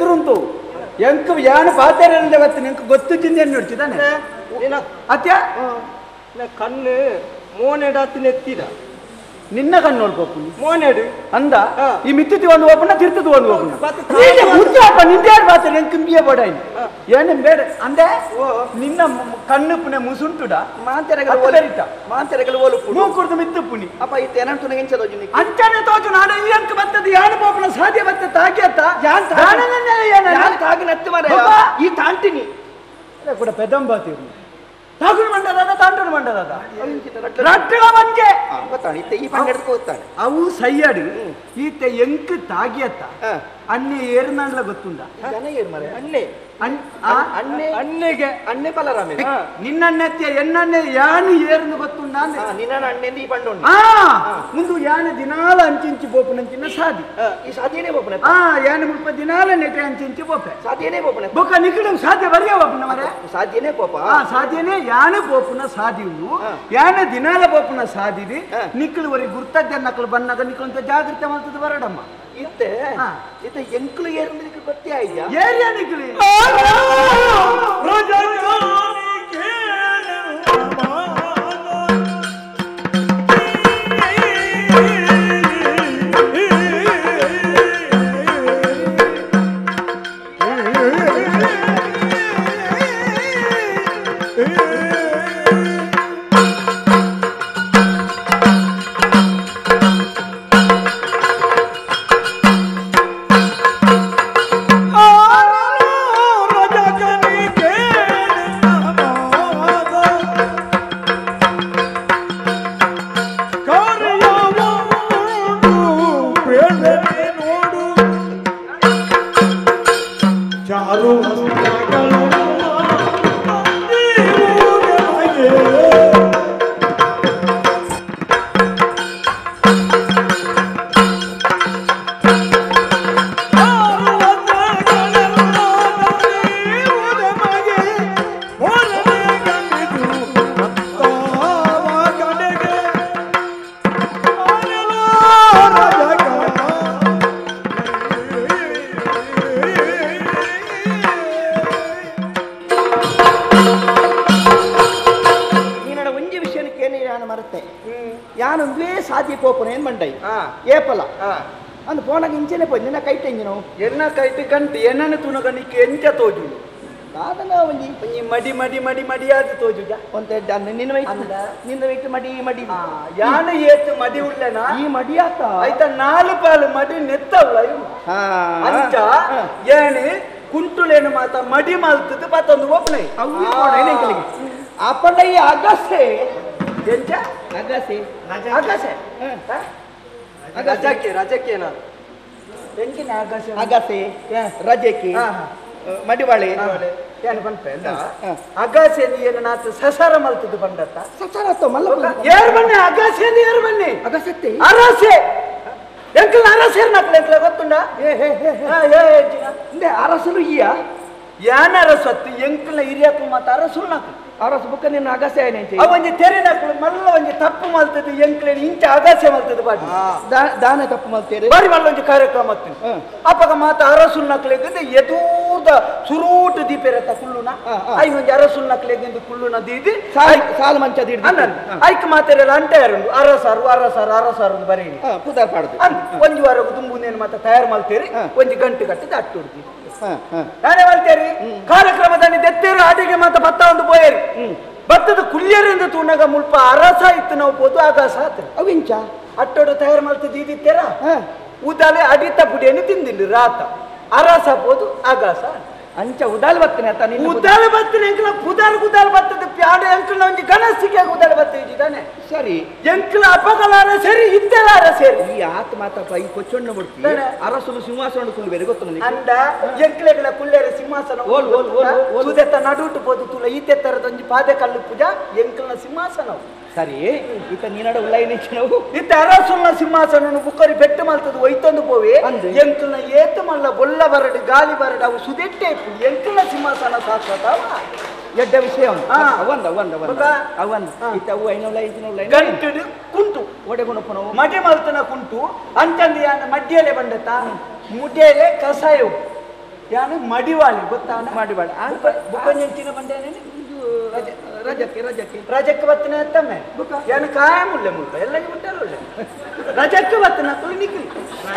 ಎದುರುಂಟು ಎಂಕ್ ಯಾನು ಪಾತೆರಂದೆ ಬತ್ತು ನಿಂಕ್ ಗೊತ್ತು ಚಿಂದೆ ನೋಡ್ತಿದ್ದಾನೆ ಅತ್ಯ ಕಣ್ಣು ಮೋನೆಡಾತಿ ನೆತ್ತಿದ ನಿನ್ನ ಕಣ್ಣು ನೋಡ್ಬೋಪು ಮೋನೆಡು ಅಂದ ಈ ಮಿತ್ತಿತಿ ಒಂದು ಓಪನ ತಿರ್ತದ ಒಂದು ಓಪನ ಮುಚ್ಚಪ್ಪ ನಿಂದೆ ಯಾರು ಬಾತಾರೆ ನಂಗೆ ಕಿಂಬಿಯ ಬೋಡ ಏನು ಬೇಡ ಅಂದೆ ನಿನ್ನ ಕಣ್ಣು ಪುಣೆ ಮುಸುಂಟುಡ ಮಾಂತೆರೆಗಲ ಓಲು ಮೂಕುರ್ದು ಮಿತ್ತು ಪುಣಿ ಅಪ್ಪ ಇತ್ತೆ ಏನಂಟು ನಂಗೆ ತೋಜು ಅಂಚನೆ ತೋಜು ನಾಡು ಈ ಅಂಕ ಬರ್ತದೆ ಯಾನು ಪೋಪನ ಸಾಧ್ಯ ಬತ್ತ ತಾಗಿಯತ್ತ ಯಾನ್ ತಾಗಿ ನತ್ತು ಮಾರ ಈ ತಾಂಟಿನಿ ಕೂಡ ಪೆದಂಬಾತಿ ತಾಗುಣ ಮಂಡದಾದ ತಾಂಟುಣ ಮಂಡದಾದ ರಟ್ಟಳ ಮಂಜೆ ಗೊತ್ತಾಣ ಇತ್ತೆ ಈ ಪಂಡ ಹೋಗ್ತಾನೆ ಅವು ಸಯ್ಯಾಡು ಈತ ಎಂಕ್ ತಾಗಿಯತ್ತ ಅನ್ನೆ ಏರ್ನಾಂಡ್ಲ ಗೊತ್ತುಂಡ ಜನ ಏರ್ ಮರೆ ಅಣ್ಣೆ ಅಣ್ಣೆ ಅಣ್ಣೆಗೆ ಅಣ್ಣೆ ಬಲರಾಮ ನಿನ್ನಣ್ಣೆತ್ಯ ಎನ್ನಣ್ಣೆ ಯಾನು ಏರ್ನು ಗೊತ್ತುಂಡ ನಿನ್ನ ಅಣ್ಣೆಂದು ಈ ಪಂಡ ಮುಂದು ಯಾನು ದಿನಾಲ ಅಂಚಿಂಚಿ ಬೋಪನಂಚಿನ ಸಾದಿ ಈ ಸಾದಿಯೇ ಬೋಪನ ಯಾನು ಮುಲ್ಪ ದಿನಾಲ ನೆಟೆ ಅಂಚಿಂಚಿ ಬೋಪೆ ಸಾದಿಯೇ ಬೋಪನ ಬೊಕ್ಕ ನಿಖಿಡ ಸಾಧ್ಯ ಬರಿಯ ಬೋಪನ ಮರೆ ಸಾದಿಯೇ ಬೋಪ ಸಾಧ್ಯನೇ ಯಾನು ಬೋಪನ ಸಾದಿವು ಯಾನು ದಿನಾಲ ಬೋಪನ ಸಾದಿದಿ ನಿಕ್ಕಳು ಒರಿ ಗುರ್ತದ್ದ ನಕಲು ಬನ್ನಾಗ ನಿಕ್ಕಳಂತ ಜಾಗೃತೆ ಮಾಡ್ತದ ಬರಡಮ್ಮ ಇತ್ತೆ ಇತ್ತೆ ಎಂಕ್ಲು ಏರ್ಂದ್ರೆ ಗೊತ್ತೇ ಆಯ್ತಾ ಏರಿಯಾ ನಿಕ್ಕಳಿ ಏಪಲ ಅಂದ್ ಪೋನಾಗ ಇಂಚೆನೆ ಪೋಯ್ ನಿನ್ನ ಕೈಟ್ ಎಂಜಿನ ಎನ್ನ ಕೈಟ್ ಕಂಟು ಎನ್ನನ ತುನಗ ನಿಕ್ಕೆ ಎಂಚ ತೋಜು ದಾದನ ಒಂಜಿ ಒಂಜಿ ಮಡಿ ಮಡಿ ಮಡಿ ಮಡಿಯಾದ ತೋಜುಜ ಒಂತೆ ನಿನ್ನ ವೈಟ್ ನಿನ್ನ ವೈಟ್ ಮಡಿ ಮಡಿ ಯಾನ ಏತ್ ಮಡಿ ಉಳ್ಳನ ಈ ಮಡಿಯಾತ ಆಯ್ತಾ ನಾಲು ಪಾಲು ಮಡಿ ನೆತ್ತವಳ ಇವು ಅಂಚ ಏನಿ ಕುಂಟುಲೇನು ಮಾತ ಮಡಿ ಮಲ್ತದ್ದು ಪತ್ತೊಂದು ಒಪ್ಪನೆ ಅಪ್ಪಂಡ ಈ ಅಗಸೆ ಎಂಚ ಅಗಸೆ ಅಗಸೆ ರಜಕ್ಕೆ ರಜಕ್ಕೆ ಎಂಚಿನ ಅಗಸೆ ಅಗಸೆ ರಜಕ್ಕೆ ಮಡಿವಾಳೆ ಏನು ಪನ್ಪೆ ಅಗಸೆ ಏನು ನಾತು ಸಸಾರ ಮಲ್ತದ್ದು ಬಂಡತ್ತ ಸಸಾರ ಅತ್ತ ಮಲ್ಲ ಏರು ಬನ್ನಿ ಅಗಸೆ ಏರು ಬನ್ನಿ ಅಗಸೆ ಅರಸೆ ಎಂಕಲ್ ಅರಸೆ ನಕಲ ಎಂಕಲ ಗೊತ್ತುಂಡ ಏ ಅರಸಲು ಈಯ ಯಾನ ಅರಸತ್ತು ಎಂಕಲ್ನ ಹಿರಿಯಕ್ಕೂ ಮಾತ ಅರಸುಲ್ ನಕಲು ಅರಸು ಬುಕ್ಕ ನಿನ್ನ ಅಗಸೆ ಏನೇಂಚೆ ಅವ ಒಂಜಿ ತೆರಿನಕಲು ಮಲ್ಲ ಒಂಜಿ ತಪ್ಪು ಮಲ್ತದ್ದು ಎಂಕ್ಲೇನು ಇಂಚ ಅಗಸೆ ಮಲ್ತದ್ದು ಬಾಡಿ ದಾನ ತಪ್ಪು ಮಲ್ತೇರಿ ಬಾರಿ ಮಲ್ಲ ಒಂಜಿ ಕಾರ್ಯಕ್ರಮ ಆಗ್ತೀನಿ ಅಪ್ಪಗ ಮಾತ ಅರಸುಲ್ ನಕಲೆಗೆ ಎದೂದ ಸುರೂಟು ದೀಪೆರತ್ತ ಕುಳ್ಳುನ I ಒಂಜಿ ಅರಸುಲ್ ನಕಲೆಗೆ ಕುಳ್ಳುನ ದೀದಿ ಸಾಲು ಮಂಚ ದೀಡಿ ಐಕ್ ಮಾತೆರೆಲ್ಲ ಅಂಟೆಯರುಂಡು ಅರಸಾರು ಅರಸಾರು ಅರಸಾರು ಬರೀನಿ ಪುದಾರ್ ಪಾಡುದು ಒಂಜಿ ವಾರ ದುಂಬುನೇನು ಮಾತ ತಯಾರು ಮಲ್ತೇರಿ ಒಂಜಿ ಗಂಟೆ ಕಟ್ಟಿದ ಅಟ್ಟು ನಾನೇ ಮಲ್ತೇರಿ ಕಾರ್ಯಕ್ರಮದಲ್ಲಿ ದೆತ್ತೇರು ಆಟಿಗೆ ಮಾತ ಭತ್ತ ಒಂದು ಪೋಯೇರಿ ಭತ್ತದ ಕುಲ್ಯರಿಂದ ತೂನಗ ಮುಲ್ಪ ಅರಸ ಇತ್ತು ನಾವು ಪೋದು ಆಗಾಸ ಆತ ಅವಿಂಚ ಅಟ್ಟೋಡು ತಯಾರು ಮಲ್ತ ದೀದಿತ್ತೇರ ಉದಾಲೆ ಅಡಿತ ಪುಡಿಯನ್ನು ತಿಂದಿಲ್ಲ ರಾತ ಅರಸ ಪೋದು ಆಗಾಸ ಅಂಚ ಉದಾಲ್ ಬತ್ತನೆ ಆತ ನಿನ್ನ ಉದಾಲ ಬತ್ತನೆ ಎಂಕಲ ಪುದಾರ್ ಉದಾಲ್ ಬತ್ತದ ಪ್ಯಾಡ ಎಂಕಲ ಒಂಜಿ ಗಣಸಿಗೆ ಉದಾಲ ಬತ್ತ ಇದ್ದಾನೆ ಸರಿ ಎಂಕಲ ಅಪಗಲಾರ ಸರಿ ಇದ್ದಲಾರ ಸರಿ ಈ ಆತ ಮಾತಪ್ಪ ಈ ಕೊಚ್ಚೊಣ್ಣ ಬಿಡ್ತಿ ಅರಸುಲು ಸಿಂಹಾಸನ ಕುಲ್ಲು ಬೇರೆ ಗೊತ್ತು ನನಗೆ ಅಂದ ಎಂಕಲೆಗಳ ಕುಲ್ಲೇರ ಸಿಂಹಾಸನ ಓಲ್ ಓಲ್ ಓಲ್ ಓಲ್ ಸುದೆತ್ತ ನಡುಟು ಪೋದು ತುಲ ಈತೆ ತರದ ಒಂಜಿ ಪಾದೆ ಕಲ್ಲು ಪೂಜಾ ಎಂಕಲ್ನ ಸಿಂಹಾಸನ ಸರಿ ಈತ ನೀನಡ ಉಳ್ಳಾಯಿನ ಇತ್ತ ಅರಸುಲ್ನ ಸಿಂಹಾಸನ ಬುಕ್ಕರಿ ಬೆಟ್ಟು ಮಲ್ತದ ಒಯ್ತೊಂದು ಪೋವೆ ಎಂಕಲ್ನ ಏತು ಮಲ್ಲ ಬೊಲ್ಲ ಬರಡು ಗಾಲಿ ಬರಡು ಅವು ಸುದೆಟ್ಟೆ ಎಂಕಲ್ನ ಸಿಂಹಾಸನ ಶಾಶ್ವತ ಎಡ್ಡ ವಿಷಯ ಅವಂದ ಅವಂದ ಅವಂದ ಅವಂದ ಇತ್ತ ಅವು ಐನೋಲ ಐನೋಲ ಗಂಟು ಕುಂಟು ಒಡೆ ಗುಣಪ್ಪನ ಮಡಿ ಮಲ್ತನ ಕುಂಟು ಅಂತಂದು ಯಾನ ಮಡ್ಡಿಯಲೆ ಬಂಡತ ಮುಡ್ಡಿಯಲೆ ಕಸಾಯವು ಯಾನು ಮಡಿವಾಳಿ ಗೊತ್ತಾ ಮಡಿವಾಳಿ ಬುಕ್ಕೊಂಜಿನ ಬಂದೇನೆ ರಜಕ್ಕೆ ರಜಕ್ಕೆ ರಜಕ್ಕೆ ಬತ್ತನೆ ಅತ್ತಮ್ಮೆ ಯಾನು ಕಾಯಂ ಉಳ್ಳೆ ಮುಲ್ಪ ಎಲ್ಲ ಉಂಟಲ್ಲ ರಜಕ್ಕೆ ಬತ್ತನ ನಿಕ್ಲಿ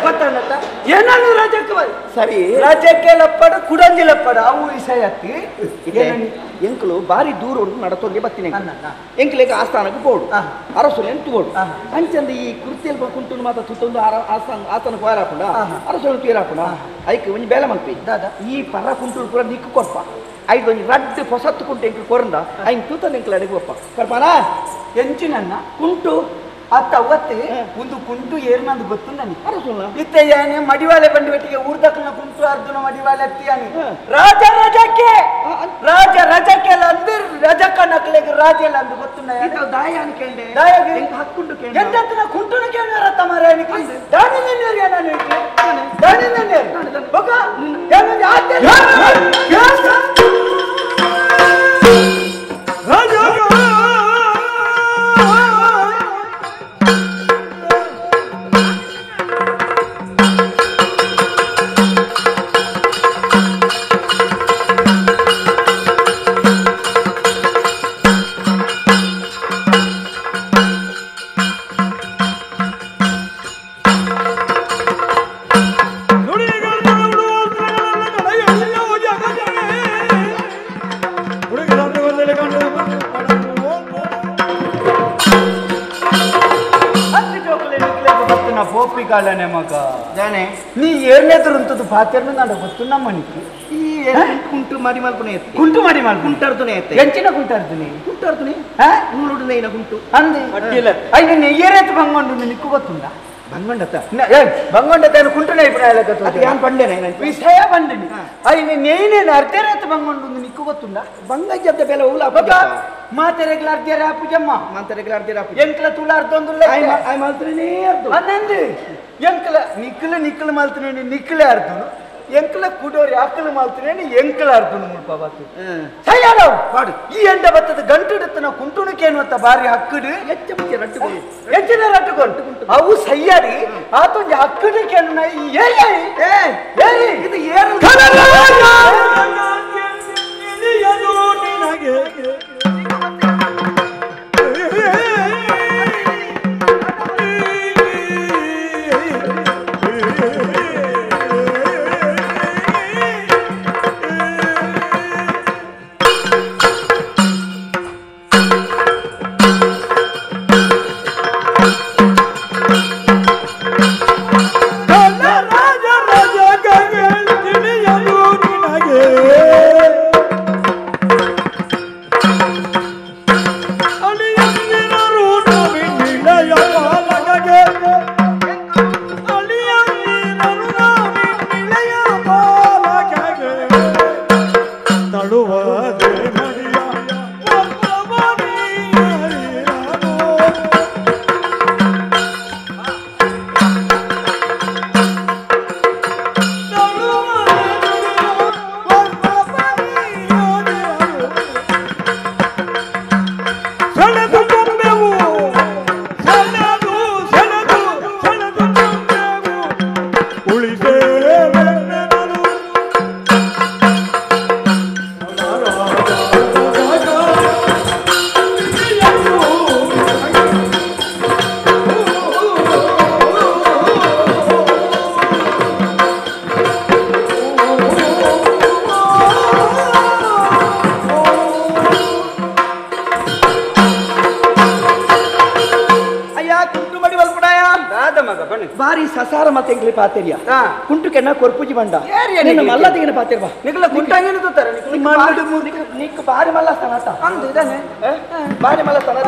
ಗೊತ್ತಾನತ್ತ ಏನನ್ನು ರಜಕ್ಕೆ ಬ ಸರಿ ರಜಕ್ಕೆ ಲಪ್ಪಡ ಕುಡಂಜಿ ಲಪ್ಪಡ ಅವು ವಿಷಯ ಎಂಕಲು ಬಾರಿ ದೂರ ಉಂಟು ನಡತೊಂದೆ ಬತ್ತಿನ ಎಂಕ್ಲೆಗ್ ಆಸ್ಥಾನಕ್ಕೆ ಬೋಡು ಅರಸುಲೇನು ತಗೋಡು ಅಂಚಂದ ಈ ಕುರ್ತಿಯಲ್ಲಿ ಕುಂಟು ಮಾತ್ರ ತುತ್ತೊಂದು ಆಸ್ಥಾನ ಆಸ್ಥಾನಕ್ಕೆ ಹೋರಾಪುಂಡ ಅರಸುలను ತೀರಾಪುಂಡ ಐಕ್ ಒಂಜಿ ಬೇಲೆ ಮಲ್ಪಿ ಈ ಪರ ಕುಂಟು ಪೂರ ನಿಕ್ಕು ಕೊರ್ಪ ಐದು ಒಂಜಿ ರಡ್ಡು ಹೊಸತ್ತು ಕುಂಟು ಎಂಕ್ಲು ಕೊರಂದ ಐನ್ ತೂತಂದು ಎಂಕ್ಲು ಅಡಿಗೆ ಒಪ್ಪ ಕೊರ್ಪಾನ ಎಂಚಿನನ್ನ ಕುಂಟು ಅತ್ತ ಅವತ್ತೆ ಒಂದು ಕುಂಟು ಏರ್ನಂದು ಗೊತ್ತು ನನಗೆ ಅರಸುಲ್ಲ ಇತ್ತೆ ಯಾನೆ ಮಡಿವಾಲೆ ಬಂಡಿ ಊರ್ದಕ್ಕನ ಕುಂಟು ಅರ್ಜುನ ಮಡಿವಾಲೆ ಅತ್ತಿಯಾನೆ ರಾಜ ರಜಕ್ಕೆ ರಾಜ ರಜಕ್ಕೆ ಅಂದು ರಜಕ್ಕ ನಕ್ಲೆಗೆ ರಾಜ ಎಲ್ಲ ಅಂದು ಗೊತ್ತು ದಾಯ ಕೇಳಿದೆ ದಾಯಗೆ ಹಕ್ಕುಂಟು ಎಂತನ ಕುಂಟುನ ಕೇಳಿದಾರ ಮಾರಾಯನಿಗೆ ದಾನಿ ನೆನ್ನೇರು ನಾನು ದಾನಿ ನೆನ್ನೇರು ಬೊಕ ಏನೊಂದು ಆತೆ ಮಗ ಜಾನೆ ನೀ ಏರ್ನೇದ್ರು ಪಾತೆರ್ನು ನಾನು ಗೊತ್ತು ನಮ್ಮನಿಗೆ ಈ ಕುಂಟು ಮಾಡಿ ಮಲ್ಪನೆ ಕುಂಟು ಮಾಡಿ ಮಲ್ಪ ಕುಂಟಾರ್ದುನೆ ಎಂಚಿನ ಕುಂಟಾರ್ದುನೆ ಕುಂಟಾರ್ದುನೆ ನೂಲುಡು ನೈನ ಕುಂಟು ಅಂದೆ ಅಡ್ಡಿಲ್ಲ ಅಯ್ಯ ನೆಯ್ಯರೇತು ಬಂಗೊಂಡು ನಿಕ್ಕು ಗೊತ್ತುಂಡ ಬಂಗೊಂಡತ್ತ ಬಂಗೊಂಡತ್ತ ಕುಂಟು ನೈಪುಣ ಯಾನ್ ಪಂಡೆನೆ ವಿಷಯ ಬಂದಿನಿ ಅಯ್ಯ ನೇಯ್ನೇನು ಅರ್ಧರೇತು ಬಂಗೊಂಡು ನಿಕ್ಕು ಗೊತ್ತುಂಡ ಬಂಗಜ್ಜದ ಬೆಲೆ ಉಲ ಮಾತೆರೆಗ್ಲ ಅರ್ಧರ ಪೂಜಮ್ಮ ಮಾತೆರೆಗ್ಲ ಅರ್ಧರ ಎಂಕ್ಲ ತುಳ ಅರ್ಧೊಂದುಲ್ಲ ಆಯ್ ಮಾಲ್ತ್ರನೇ ಅರ್ಧ ಅನ್ನಂದು ಎಂಕ್ಲ ನಿಕ್ಲ ನಿಕ್ಲ ಮಾಲ್ತ್ರನೇ ನಿಕ್ಲೆ ಅರ್ಧನು ಎಂಕ್ಲ ಕುಡೋರಿ ಅಕ್ಕಲ ಮಾಲ್ತ್ರನೇ ಎಂಕ್ಲ ಅರ್ಧನು ಮುಲ್ಪ ಬಾತು ಸಯ್ಯಾಡವ್ ಬಾಡು ಈ ಎಂಡ ಬತ್ತದ ಗಂಟುಡುತ್ತನ ಕುಂಟುಣಕೇನು ಅಂತ ಬಾರಿ ಹಕ್ಕಡು ಹೆಚ್ಚ ಮುಖ್ಯ ರಟ್ಟುಕೊಂಡು ಹೆಚ್ಚಿನ ರಟ್ಟುಕೊಂಡು ಅವು ಸಯ್ಯಾಡಿ ಆತೊಂಜಿ ಹಕ್ಕಡಕೇನು ನಾ ಈ ಏರಿ ಏರಿ ಇದು ಏರು ಬಾರಿ ಸಸಾರ ಮತ್ತೆ ಎಂಕ್ಲೆ ಪಾತೆರಿಯ ಕುಂಟು ಕೆನ್ನ ಕೊರ್ಪುಜಿ ಬಂಡ ನಿನ್ನ ಮಲ್ಲ ತೆಗಿನ ಪಾತೆರ್ಬಾ ನಿಕ್ಲ ಕುಂಟಂಗಿನ ತೂತಾರೆ ನಿಕ್ ಬಾರಿ ಮಲ್ಲ ಸ್ಥಾನ ಅಂದು ಇದಾನೆ ಬಾರಿ ಮಲ್ಲ ಸ್ಥಾನ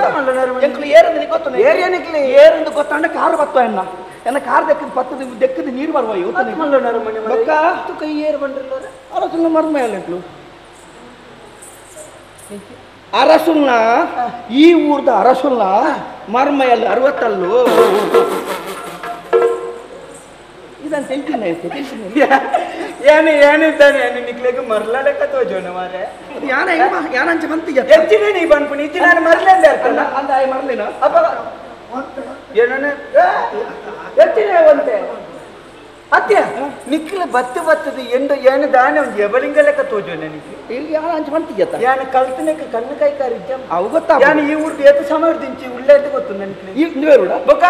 ಎಂಕ್ಲು ಏರಂದು ನಿಕ್ ಗೊತ್ತು ಏರಿಯ ನಿಕ್ಲಿ ಏರಂದು ಗೊತ್ತಂಡ ಕಾರು ಬತ್ತ ಎನ್ನ ಎನ್ನ ಕಾರ್ ದೆಕ್ಕದ ಪತ್ತದ ದೆಕ್ಕದ ನೀರು ಬರುವ ಮಲ್ಲ ಕೈ ಏರು ಬಂಡ್ರಲ್ಲ ಅರಸುಲ್ನ ಮರ್ಮ ಎಂಕ್ಲು ಅರಸುಲ್ನ ಈ ಊರ್ದ ಅರಸುಲ್ನ ಮರ್ಮಯಲ್ಲಿ 60 ಇದನ್ನು ತಿಳ್ತೀನಿ ತಿಳ್ತೀನಿ ಏನು ಏನಿದ್ದಾನೆ ನಿಕ್ಲೆಗ್ ಮರ್ಲಾಡಕ ತೋಜೋಣ ಮಾರೆ ಯಾನ ಯಾನಂಚ ಬಂತಿಗೆ ಹೆಚ್ಚಿನ ನೀ ಬಂದ್ಪುನಿ ಇಚ್ಚಿ ನಾನು ಮರ್ಲೇಂದ ಇರ್ತಲ್ಲ ಅಂದ ಆಯ್ ಮರ್ಲೇನ ಅಪ್ಪ ಏನೋ ಹೆಚ್ಚಿನ ಒಂತೆ ಅತ್ತೆ ನಿಕ್ಲ ಬತ್ತು ಬತ್ತದ ಎಂಡು ಏನು ದಾನೆ ಒಂದು ಎಬಳಿಂಗಲೆಕ್ಕ ತೋಜು ನನಗೆ ಇಲ್ಲಿ ಯಾರು ಅಂಚು ಮಾಡ್ತೀಯತ್ತ ಯಾನು ಕಲ್ತನಕ್ಕೆ ಕಣ್ಣು ಕೈ ಕಾರಿದ್ದ ಅವು ಗೊತ್ತಾ ಯಾನು ಈ ಊರ್ದು ಏತ ಸಮಯ ದಿಂಚಿ ಉಳ್ಳೇದು ಗೊತ್ತು ನನಗೆ ಈ ಬೇರುಡ ಬೊಕ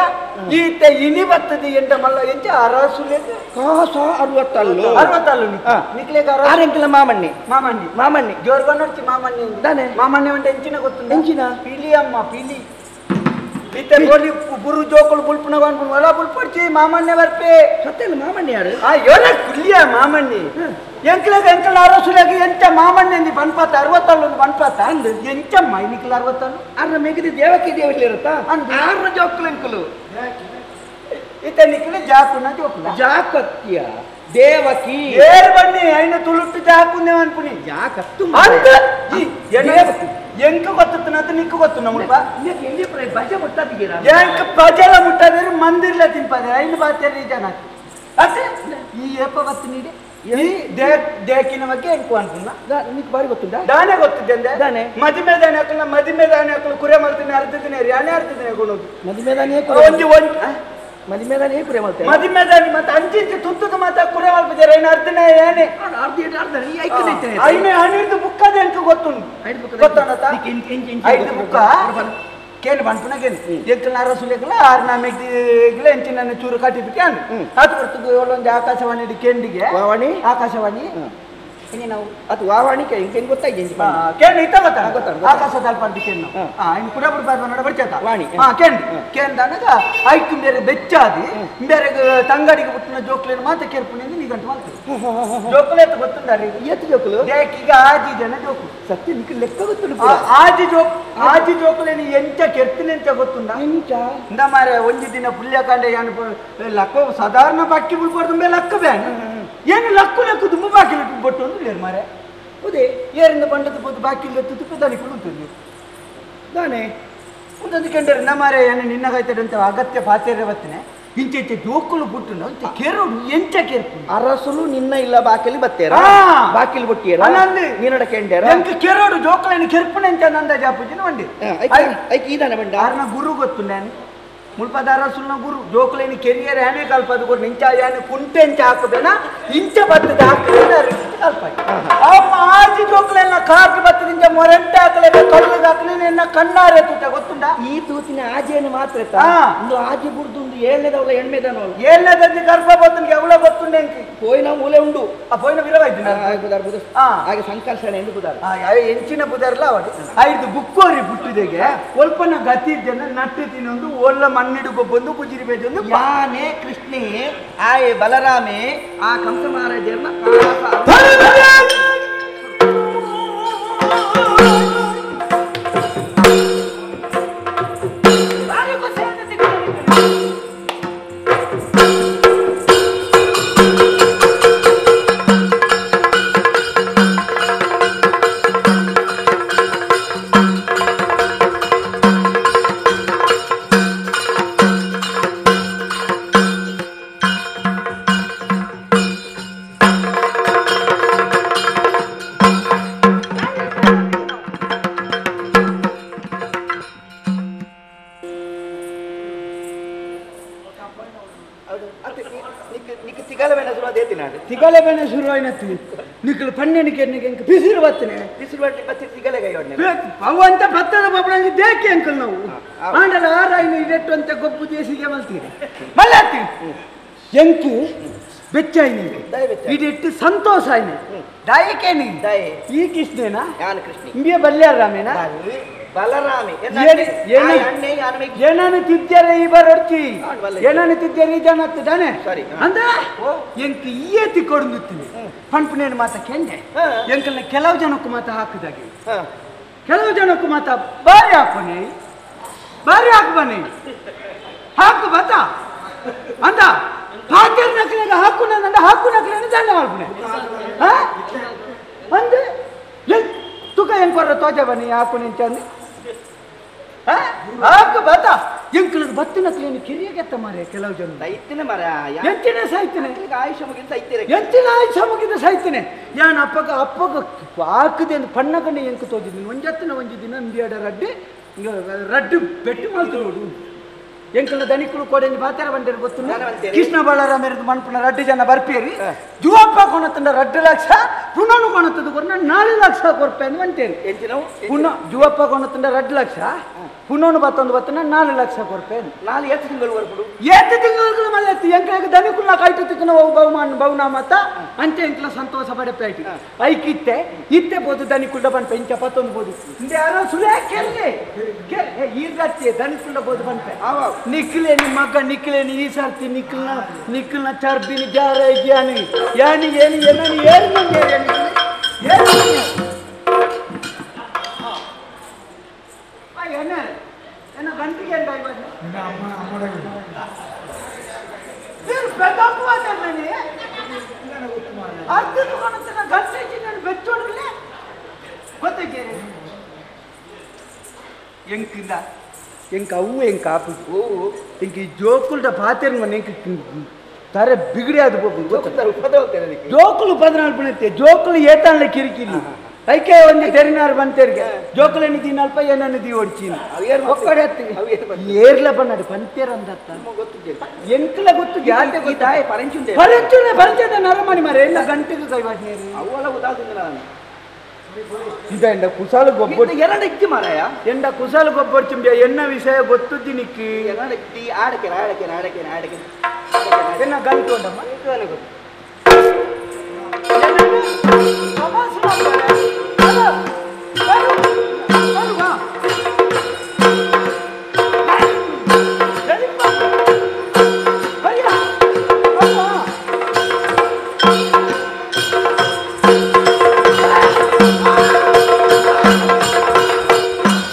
ಈತ ಇನಿ ಬತ್ತದ ಎಂಡ ಮಲ್ಲ ಎಂಚ ಅರಸುಲೇದ ಕಾಸ ಅರವತ್ತಲ್ಲು ಅರವತ್ತಲ್ಲು ನಿಕ್ಲೇಗ ಆರೆಂಕಲ ಮಾಮಣ್ಣಿ ಮಾಮಣ್ಣಿ ಮಾಮಣ್ಣಿ ಜೋರ್ ಬನ್ನೊಡ್ಚಿ ಮಾಮಣ್ಣಿ ದಾನೆ ಮಾಮಣ್ಣಿ ಉಂಟು ಎಂಚಿನ ಗೊತ್ತು ಎಂಚಿನ ಪಿಲಿ ಅಮ್ಮ ಪಿಲಿ ಇತ್ತೆ ಗೋಲಿ ಬುರು ಜೋಕುಲು ಬುಲ್ಪುನ ಅನ್ಪುನ ಒಲ ಬುಲ್ಪಡ್ಚಿ ಮಾಮಣ್ಣೆ ಬರ್ಪೆ ಸತ್ಯಲ್ಲ ಮಾಮಣ್ಣಿ ಯಾರು ಆ ಯೋನ ಕುಲಿಯ ಮಾಮಣ್ಣಿ ಎಂಕ್ಲಗ ಎಂಕಲ ಅರಸುಲಾಗಿ ಎಂಚ ಮಾಮಣ್ಣಿ ಅಂದಿ ಬನ್ಪಾತ ಅರವತ್ತಲ್ಲು ಒಂದು ಬನ್ಪಾತ ಅಂದು ಎಂಚಮ್ಮ ನಿಕ್ಲ ಅರವತ್ತಲ್ಲು ಅರ್ನ ಮೇಗದಿ ದೇವಕಿ ದೇವಲಿ ಇರುತ್ತಾ ಅಂದು ಆರ್ನ ಜೋಕುಲು ಎಂಕುಲು ಇತ್ತ ನಿಕ್ಲ ಜಾಕುನ ಜೋಕುಲ ಜಾಕತ್ಯ ದೇವಕಿ ಏರ್ ಬನ್ನಿ ಐನ ತುಳುಟ್ಟು ಜಾಕುಂದೆ ಅನ್ಪುನಿ ಜಾಕತ್ತು ಅಂತ ಎಂಕ ಗೊತ್ತುತ್ತನಂತ ನಿಕ್ಕು ಗೊತ್ತು ನಮ್ಮಪ್ಪ ಬಜೆ ಮುಟ್ಟಾದಿದ್ದೀರಾ ಎಂಕ ಪ್ರಜಲ ಮುಟ್ಟಾದ್ರೆ ಮಂದಿರ್ಲ ತಿನ್ಪದೆ ಐನು ಬಾತೇರಿ ಜನ ಅತ್ತೆ ಈ ಏಪ ಬತ್ತು ನೀಡಿ ಈ ದೇಕಿನ ಬಗ್ಗೆ ಎಂಕು ಅನ್ಪುನ ನಿಕ್ ಬಾರಿ ಗೊತ್ತುಂಟಾ ದಾನೆ ಗೊತ್ತಿದ್ದೆ ದಾನೆ ಮದಿಮೆ ದಾನೆ ಹಾಕಲ್ಲ ಮದಿಮೆ ದಾನೆ ಹಾಕಲು ಕುರೆ ಮಾಡ್ತೀನಿ ಅರ್ಧ ದಿನ ಯಾನೇ ಅರ್ಧ ದಿನ ಕೊಡೋದು ಮದಿಮೆ ದಾನೆ ಒಂಜಿ ಒಂಜಿ ಮದಿಮೆ ದಾನೆ ಕುರೆ ಮಾಡ್ತೇವೆ ಮದಿಮೆ ದಾನಿ ಮತ್ತೆ ಅಂಚಿಂಚಿ ತುತ್ತದ ಮಾತ ಕುರೆ ಮಾಡ್ತಿದ್ದಾರೆ ಐನು ಅರ್ಧನ ಏನೇ ಅರ್ಧ ಅರ್ಧ ಈ ಐಕದ ಐನು ಹನ್ನೆರಡು ಬುಕ್ಕದ ಎಂಕ ಗೊತ್ತುಂಟು ಗೊತ್ತುಂಟಾ ಐದು ಬುಕ್ಕ ಕೇನು ಬನ್ಪುನ ಕೇನು ಎಂಕಲ್ ಅರಸುಲೇಕಲ ಆರು ನಾಮೆಗ್ಲ ಎಂಚಿನ ಚೂರು ಕಟ್ಟಿಬಿಟ್ಟು ಅನ್ ಅದು ಹೊರತು ಒಂದು ಆಕಾಶವಾಣಿ ಕೇಂಡಿಗೆ ವಾವಾಣಿ ಆಕಾಶವಾಣಿ ಹಿಂಗೆ ನಾವು ಅದು ವಾವಾಣಿ ಹೆಂಗೆ ಗೊತ್ತಾಗಿ ಕೇಂದ್ರ ಇತ್ತ ಗೊತ್ತಾ ಆಕಾಶ ತಲ್ಪಂತ ಕೇನು ಇನ್ನು ಕುಡ ಬಿಡ್ಬಾರ್ದು ನೋಡ ಬರ್ಚೇತ ವಾಣಿ ಹಾ ಕೇಂದ್ರ ಕೇಂದ್ರ ಅನ್ನಗ ಐಕು ಬೇರೆ ಬೆಚ್ಚಾದಿ ಬೇರೆ ತಂಗಡಿಗೆ ಹುಟ್ಟಿನ ಜೋಕ್ಲೇನು ಮಾತ್ರ ಕೇರ್ಪುಣಿಂದ ನೀಗಂಟು ಮಾಡ್ತೀವಿ ಜೋಕುಲೆ ಅಂತ ಗೊತ್ತುಂಟಾರಿ ಏತು ಜೋಕುಲು ಈಗ ಆಜಿ ಜನ ಜೋಕು ಸತ್ಯ ನಿಕ್ ಲೆಕ್ಕ ಗೊತ್ತುಂಟು ಆಜಿ ಜೋಕ್ ಆಜಿ ಜೋಕುಲೇನು ಎಂಚ ಕೆರ್ತಿನ ಎಂಚ ಗೊತ್ತುಂಡ ಎಂಚ ಇಂದ ಮಾರೆ ಒಂಜಿ ದಿನ ಪುಲ್ಯಕಾಂಡೆ ಏನು ಲಕ್ಕ ಸಾಧಾರಣ ಬಾಕಿ ಬಿಡ್ಬಾರ್ದು ಮೇಲೆ ಲಕ್ಕ ಬ್ಯಾನ್ ಏನು ಲಕ್ಕು ಲಕ್ಕು ತುಂಬ ಬಾಕಿ ಬೊಟ್ಟು ಒಂದು ಏರು ಮಾರೆ ಹೌದೇ ಏರಿಂದ ಬಂಡದ ಬೋದು ಬಾಕಿ ತುಪ್ಪ ದನಿಕುಲು ఉంటుంది ದಾನೆ ಒಂದೊಂದು ಕೆಂಡರೆ ನಮಾರೆ ಏನು ನಿನ್ನ ಕಾಯ್ತದಂತ ಅಗತ್ಯ ಪಾತೇರೆ ಬತ್ತಿನ ಇಂಚೆ ಜೋಕುಲು ಬುಟ್ಟು ಅಂತ ಕೆರೋಡು ಎಂಚ ಕೆರ್ಪು ಅರಸುಲು ನಿನ್ನ ಇಲ್ಲ ಬಾಕಿಲಿ ಬತ್ತೇರ ಬಾಕಿಲಿ ಬುಟ್ಟಿಯರ ಅನಂದು ನೀನಡ ಕೆಂಡೇರ ಎಂಕ ಕೆರೋಡು ಜೋಕುಲೇನು ಕೆರ್ಪುನ ಎಂಚ ನಂದ ಜಾಪುಜಿನ ವಂಡಿ ಐಕ್ ಈದಾನೆ ಬಂಡ ಆರ್ನ ಗುರು ಗೊತ್ತು ನಾನು ಮುಲ್ಪದ ಅರಸುಲ್ನ ಗುರು ಜೋಕುಲೇನು ಕೆರಿಯರ್ ಯಾನೇ ಕಲ್ಪದು ಕೊಡು ನಿಂಚ ಯಾನೆ ಕುಂಟೆ ಎಂಚ ಹಾಕುದೇನ ಇಂಚ ಬತ್ತದ ಹಾಕುದೇನ ಕಲ್ಪ ಆಜಿ ಜೋಕುಲೆಲ್ಲ ಕಾರ್ಡ್ ಬತ್ತದಿಂದ ಮೊರಂಟೆ ಹಾಕಲೆ ಕಲ್ಲು ಹಾಕಲೆ ನಿನ್ನ ಕಣ್ಣಾರೆ ತೂಟ ಗೊತ್ತುಂಟಾ ಈ ತೂತಿನ ಆಜೆಯನ್ನು ಮಾತ್ರ ಒಂದು ಆಜಿ ಬುಡ್ದು ಒಂದು ಏಳನೇದವಲ್ಲ ಎಣ್ಮೇದನವಲ್ಲ ಏಳನೇದಂಜಿ ಗರ್ಭ ಬತ್ತನಿಗೆ ಅವಳ ಗೊತ್ತುಂಡೆ ಅಂಕಿ ಪೋಯಿನ ಮೂಲೆ ಉಂಡು ಆ ಪೋಯಿನ ವಿರವಾಯ್ತು ಹಾಗೆ ಸಂಕರ್ಷಣೆ ಎಂದು ಬುದಾರ ಎಂಚಿನ ಬುದಾರಲ್ಲ ಅವಳು ಐದು ಬುಕ್ಕೋರಿ ಬುಟ್ಟಿದೆಗೆ ಒಲ್ಪನ ಗತಿ ಜನ ನಟ್ಟು ತಿನ್ನೊಂದು ಒಲ್ಲ ಮಣ್ಣಿಡು ಗೊಬ್ಬೊಂದು ಕುಜಿರಿ ಬೇಜೊಂದು ಯಾನೆ ಕೃಷ್ಣೆ ಆಯೆ ಬಲರಾಮೆ ಆ ಕಂಸ ಮಹಾರಾಜರನ್ನ ತಿಗಲೆ ಬೇನೆ ಶುರುವಾಯಿನತ್ತು ನಿಕ್ಕಲು ಪಣ್ಣೆನಿಕೆ ಬಿಸಿರು ಬತ್ತನೆ ಬಿಸಿರು ಬತ್ತಿ ತಿಗಲೆ ಅವಂತ ಭತ್ತದ ಬಬ್ಬಳಂಗೆ ದೇಕೆ ಅಂಕಲ್ ನಾವು ಆಂಡಲ ಆರಾಯಿನ ಇದೆಟ್ಟು ಅಂತ ಗೊಬ್ಬು ದೇಸಿಗೆ ಮಲ್ತೀರಿ ಮಲ್ಲಾತಿ ಎಂಕು ಬೆಚ್ಚಾಯಿನಿ ಇದಿಟ್ಟು ಸಂತೋಷ ಆಯ್ನೆ ದಾಯಕೇನಿ ಈ ಕೃಷ್ಣೇನಾ ಯಾನು ಕೃಷ್ಣ ಇಂಬಿಯ ಬಲ್ಯಾರ ರಾಮೇನಾ ಬಲರಾಮೆ ಏನಾನು ತಿದ್ದರೆ ಈ ಬರೊಡ್ಚಿ ಏನಾನು ತಿದ್ದರೆ ಈ ಜನ ತಾನೆ ಸರಿ ಅಂದ ಎಂಕ್ ಈಯೇ ತಿಕ್ಕೊಡ್ದುತ್ತೀನಿ ಪಂಪನೇನು ಮಾತ ಕೆಂಡೆ ಎಂಕಲ್ನ ಕೆಲವು ಜನಕ್ಕೂ ಮಾತ ಹಾಕಿದಾಗೆ ಕೆಲವು ಜನಕ್ಕೂ ಮಾತ ಬಾರಿ ಹಾಕೋನೆ ಬಾರಿ ಹಾಕು ಬನ್ನಿ ಹಾಕು ಬತ್ತ ಅಂದ ಪಾತೇರ್ ನಕಲಿಗೆ ಹಾಕು ನಂದ ಹಾಕು ನಕಲಿನ ದಂಡ ಮಾಡ್ಪುಣೆ ಅಂದೆ ತುಕ ಎಂಕೊರ್ರ ತೋಜ ಬನ್ನಿ ಹಾಕು ನಿಂಚಂದು ಹಾಕು ಬತ್ತ ಎಂಕಲದ ಬತ್ತಿನ ಕ್ಲೀನ್ ಕಿರಿಯಗೆತ್ತ ಮಾರೆ ಕೆಲವು ಜನ ಸೈತಿನ ಮರ ಎಂಚಿನ ಸಾಯ್ತೇನೆ ಆಯುಷ ಮುಗಿದ ಸೈತಿರ ಎಂಚಿನ ಆಯುಷ ಮುಗಿದ ಸಾಯ್ತೇನೆ ಯಾನ್ ಅಪ್ಪಗ ಅಪ್ಪಗ ಹಾಕದೆ ಅಂತ ಪಣ್ಣ ಕಣ್ಣೆ ಎಂಕ ತೋಜಿದ್ದೀನಿ ಒಂಜತ್ತಿನ ಒಂಜಿ ದಿನ ಇಂಬಿಯಾಡ ರಡ್ಡಿ ರಡ್ಡು ಪೆಟ್ಟು ಮಾಡ್ತು ನೋಡು ಎಂಕಲ್ನ ದನಿಕುಲು ಕೋಡೆಂಜಿ ಬಾತೆರ ಬಂಡೇರು ಗೊತ್ತು ಕೃಷ್ಣ ಬಳ್ಳಾರಾಮೆರದು ಮನ್ಪುನ ರಡ್ಡು ಜನ ಬರ್ಪೇರಿ ಜುವಪ್ಪ ಕೊಣತಂಡ 2 ಲಕ್ಷ ಪುನನು ಕೊಣತದ ಕೊರ್ನ 4 ಲಕ್ಷ ಕೊರ್ಪೆ ಅಂತ ಬಂತೇರಿ ಪುನಃ ಜುವಪ್ಪ ಕೊಣತಂಡ 2 ಲಕ್ಷ ಪುನನು ಬತ್ತೊಂದು ಬತ್ತನ 4 ಲಕ್ಷ ಕೊರ್ಪೆ ನಾಲ್ ಏತ್ ತಿಂಗಳು ಬರ್ಪುಡು ಏತ್ ತಿಂಗಳು ಮಲ್ಲೆತ್ತಿ ಎಂಕಲ್ಗೆ ದನಿಕುಲ್ನ ಕೈಟು ತಿಕ್ಕನ ಬಹುಮಾನ ಬಹುನಾಮತ ಅಂಚೆ ಎಂಕಲ ಸಂತೋಷ ಪಡೆಪೇಟಿ ಐಕಿತ್ತೆ ಇತ್ತೆ ಬೋದು ದನಿಕುಲ್ಡ ಬನ್ಪೆ ಇಂಚ ಪತ್ತೊಂದು ಬೋದು ಇಂದೆ ಯಾರೋ ಸುಲೇ ಕೆಲ್ಲೆ ಈರ್ಗತ್ತೆ ದನಿಕುಲ್ಡ ಬೋದು ಬನ್ಪೆ ನಿಕ್ಲೆ ನಿಮ್ಮ ಮಗ ನಿಕ್ಲೇನಿ ಈ ಸರ್ತಿ ನಿಕ್ಲ್ನ ನಿಕ್ಲ್ನ ಚರ್ಬಿನಿ ಜಾರ ಯಾನಿ ಯಾನಿ ಏನಿ ಏನನಿ ಏರು ಮಂದಿ ಏರು ಏನ ಏನ ಗಂಟಿಗೆ ಎಂದ ಇವಾಗ ಅರ್ಧದ ಕೊಣತನ ಗಂಟೆ ನಾನು ಬೆಚ್ಚೋಡ್ರಲೇ ಗೊತ್ತಾಗೇರಿ ಎಂಕಿಂದ ಎಂಕ ಅವು ಎಂಕ ಆಪು ಎಂಕ ಈ ಜೋಕುಲ್ಡ ಪಾತೆರ್ ಮನೆ ಎಂಕ ತರೆ ಬಿಗಡಿ ಅದು ಜೋಕುಲು 14 ಜೋಕುಲು ಏತಾನ್ಲೆ ಕಿರಿಕಿರಿ ಐಕೆ ಒಂದು ತೆರಿನಾರು ಬಂತೇರಿಗೆ ಜೋಕುలని ದಿನಲ್ಪ ಏನನ್ನು the ಓಡ್ಚೀನಿ ಒಕ್ಕಡೆ ಏರ್ಲ ಬನ್ನಡು ಪಂತೇರ್ ಅಂದತ್ತ ಎಂಕಲ ಗೊತ್ತು ಜಾತೆ ಗೊತ್ತಾಯ ಪರಂಚುಂಡೆ ಪರಂಚುಂಡೆ ಪರಂಚದ ನರಮಣಿ ಮಾರೆ ಎಲ್ಲ ಗಂಟೆಗೆ ಕೈವಾಡ್ನೇರಿ ಅವಳ ಉದಾಹರಣೆ ನಾನು ಇದ ಕುಸಾಲು ಗೊಬ್ಬರ ಎರಡಕ್ಕಿ ಮಾರಾಯ ಎಂಡ ಕುಸಾಲು ಗೊಬ್ಬರ ತುಂಬಿಯ ಎನ್ನ ವಿಷಯ ಗೊತ್ತುದ್ದಿ ನಿಕ್ಕಿ ಎರಡಕ್ಕಿ ಆಡಕೆ ಆಡಕೆ ಆಡಕೆ ಆಡಕೆ ಎನ್ನ ಗಂಟು ಉಂಡಮ್ಮ ಗೊತ್ತು